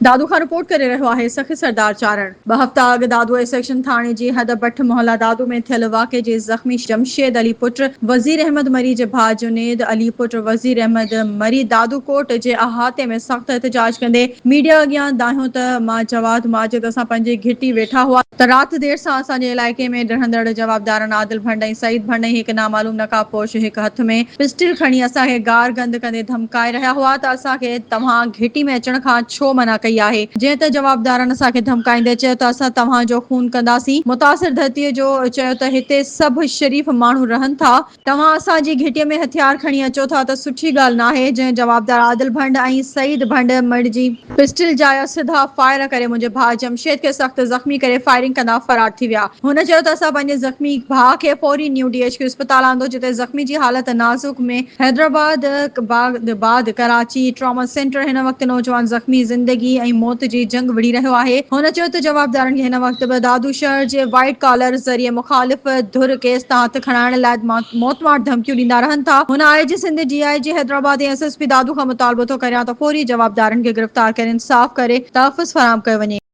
دادو کان رپورٽ ڪري رهيو آهي سخي سردار چارڻ. ٻه هفتا اڳ دادو اي سيڪشن ٿاڻي جي حد بٺ محلا دادو ۾ ٿيل واقعي جي زخمي جمشيد علي پٽ وزير احمد مري جي ڀاء جنيد علي پٽ وزير احمد مري دادو ڪورٽ جي احاطي ۾ سخت احتجاج ڪندي ميڊيا اڳيان دانهيو ته مان جواد ماجد اسان پنهنجي گهٽي ويٺا هئا ته رات دير سان اسان جي علائقي ۾ رهندڙ جوابدارن عادل ڀنڊ ۽ سعيد ڀنڊ ۽ هڪ نامعلوم نقاب پوش هڪ هٿ ۾ پسٽل کڻي اسان کي گار گند ڪندي ڌمڪائي رهيا هئا ته اسان کي توهان گهٽي ۾ اچڻ کان ڇو منع ڪئي آهي؟ جنهن تي جوابدارن اسان کي ڌمڪائيندي چيو ته اسان توهان جو خون ڪنداسين. متاثر ڌرتيء جو چيو ته هتي سڀ شريف ماڻهو رهن ٿا، توهان اسان جي گهٽيء ۾ هٿيار کڻي اچو ٿا ته سٺي ڳالهه ناهي، جنهن جوابدار عادل ڀنڊ ۽ سعيد ڀنڊ مڙجي پسٽل جا سڌا فائر ڪري منهنجي ڀاء جمشيد کي سخت زخمي ڪري فائرنگ ڪندا فرار ٿي ويا. هن چيو ته اسان پنهنجي زخمي ڀاء کي فوري نيو ڊي ايڇ ڪيو اسپتال آندو جتي زخمي جي حالت نازڪ ۾ حيدرآباد بعد ڪراچي ٽراما سينٽر هن وقت نوجوان زخمي زندگي ۽ موت جي جنگ وڙهي رهيو آهي. هن چيو ته جوابدارن کي هن وقت به دادو شهر جي وائيٽ ڪالر ذريعي مخالف ڌر ڪيس تان هٿ کڻائڻ لاء موتمار ڌمڪيون ڏيندا رهن ٿا. هن I G Sindh, D I G Hyderabad ۽ S S P Dadu کان مطالبو ٿو ڪريان ته فوري جوابدارن کي گرفتار ڪري انصاف ڪري تحفظ فراهم ڪيو وڃي.